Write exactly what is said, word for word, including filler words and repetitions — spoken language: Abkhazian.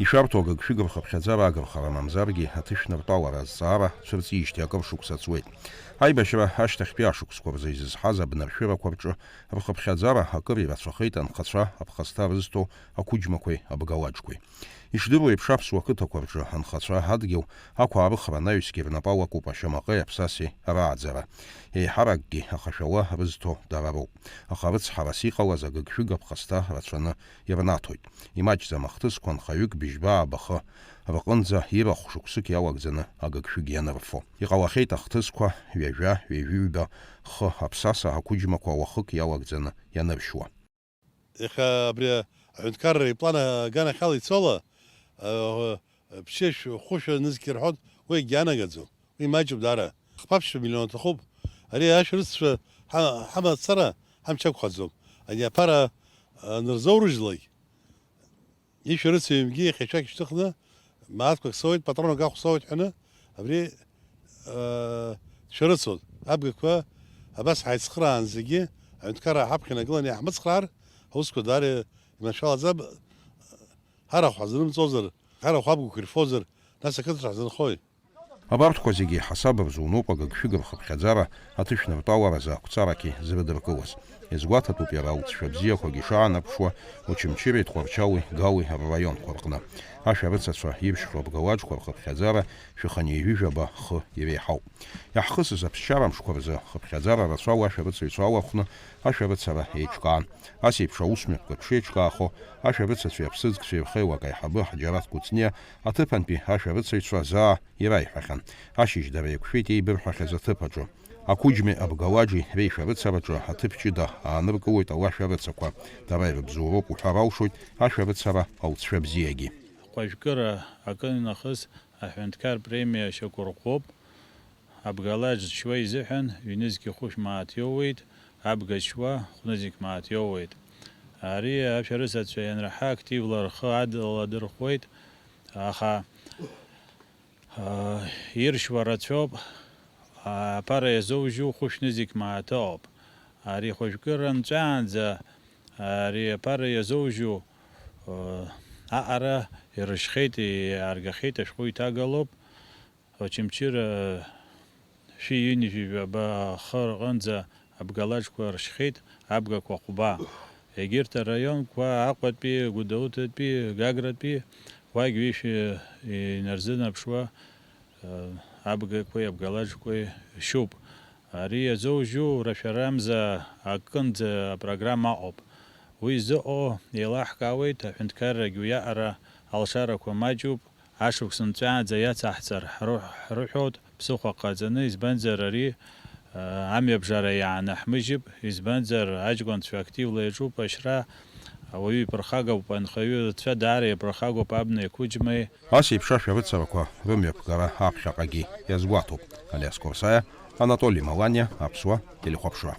Ишәарҭоу агыгшәыг рхыԥхьаӡара агырхара мамзаргьы аҭышәныртәалара азҵаара цәырҵижьҭеи акыр шықәса ҵуеит. Аибашьра ашьҭахьтәи ашықәсқәа рзы изызҳаз абнаршәырақәа рҿы рхыԥхьаӡара акыр ирацәахеит анхацәа аԥхасҭа рызҭо ақәыџьмақәеи абгалаџқәеи. Ишдыру еиԥш, аԥсуа қыҭақәа рҿы анхацәа адгьыл ақәаарыхра анаҩсгьы рнапы алакуп ашьамаҟеи аԥсасеи рааӡара. Еиҳаракгьы ахашәала рызҭо дара роуп. Аха рыцҳарас иҟалаз агыгшәыг аԥхасҭа рацәаны ирнаҭоит. Имаҷӡам ахҭысқәа нхаҩык быжьба-ааба хы рҟынӡа ирахә шықәсык иалагӡаны агыгшәыг ианырфо. Иҟалахьеит ахҭысқәа ҩажәа, ҩажәи ҩба хы аԥсаса ақәыџьмақәа уахык иалагӡаны ианыршьуа. Иахьа абри аҳәынҭқарра иплан аганахьала ицола, а, ԥшьышә, хәышәа нызқь рҳәоит, уи егьанагаӡом. Уи маҷуп даара. Хԥа-ԥшьба миллион аҭахуп. Ари ашәарыцацәа ҳа-, ҳамацара ҳамч ақәхаӡом. Ани аԥара, а, анырзоурыжьлак, ишәарыцаҩымгьы иахьа шәақь шьҭыхны, мааҭқәак соуеит, патронак ахә соуеит ҳәаны, абри, а, дшәарыцоит. Абгақәа абас ҳаицхраан зегьы, аҳәынҭқарра ҳаԥхьа инагыланы иаҳмыцхраар, аусқәа даара иманшәалаӡам, ҳарахә ҳазрымҵозар, ҳарахә абгақәа ирфозар, нас ақыҭаҿы ҳзынхои? Абарҭқәа зегьы ҳасаб рзунуп агыгшәыг рхыԥхьаӡара аҭышәныртәаларазы ақәҵарақәа зрыдыркылаз. Иазгәаҭатәуп иара алҵшәа бзиақәагьы шаанарԥшуа Очамчыреи Тҟәарчали Гали рраионқәа рҟны. Ашәарыцацәа иршьхьоу абгалаџқәа рхыԥхьаӡара шәаханеижәижәаба хы иреиҳауп. Иаҳхысыз аԥсшьара мшқәа рзы хыԥхьаӡара рацәала ашәарыцаҩцәа алахәны ашәарыцара еиҿкаан. Ас еиԥш аусмҩаԥгатә шеиҿкаахо, ашәарыцацәеи аԥсыӡкцәеи рхеилак аиҳабы Ҳаџьараҭ Кәыҵниа аҭыԥантәи ашәарыцаҩцәа заа ираиҳәахьан. Ашьыжь дара еиқәшәеит еибырҳәахьаз аҭыԥ аҿы. Ақәыџьмеи абгалаџи реишәарыцараҿы аҭыԥ ҷыда ааныркылоит алашәарыцақәа. Дара ирыбзоуроуп уҳәар алшоит ашәарыцара алҵшәа бзиагьы. Хәажәкыра акы нахыс аҳәынҭқар премиа шьақәырӷәӷәоуп. Абгалаџ зшьуа изыҳәан ҩнызқь хәышә мааҭ иоуеит, абга зшьуа хәнызқь мааҭ иоуеит. Ари ашәарыцацәа ианраҳа активла рхы адаладырхәуеит, аха, аа, иршьуа рацәоуп, аԥара иазоужьу хәышәнызқь мааҭ ауп. Ари хәажәкыра нҵәаанӡа ари аԥара иазоужьу, аа, аҟара ирышьхьеит, иааргахьеит, ашәҟәы иҭагалоуп. Очамчыра шәи ҩынҩажәи жәаба хы рҟынӡа абгалаџқәа ршьхьеит, абгақәа хәба. Егьырҭ араионқәа, Аҟәатәи, Гәдоуҭатәи, Гагратәи, уагь ҩышәи инарзынаԥшуа, э, абгақәеи абгалаџқәеи шьуп. Ари иазоужьу рашәарамза акынӡа апрограмма аҟоуп. Уи зыҟоу еилаҳкаауеит, аҳәынҭқаррагь уиаҟара алшарақәа маҷуп. Ашықәс нҵәаанӡа иацаҳҵар ҳры-, ҳрыҳәоит, ԥсыхәа ҟаҵаны, избанзар ари, а, амҩабжара иаанаҳмыжьып, избанзар аҷкәынцәа активла иаҿуп ашьра, ауаҩы иԥырхагоуп, анхаҩы рацәа даара иаԥырхагоуп абнеи ақәыџьмеи. Ас еиԥш ашәарыцарақәа рымҩаԥгара аԥхьаҟагьы иазгәаҭоуп. Алиас Қорсаиа, Анатоли Маланиа, Аԥсуа телехәаԥшра.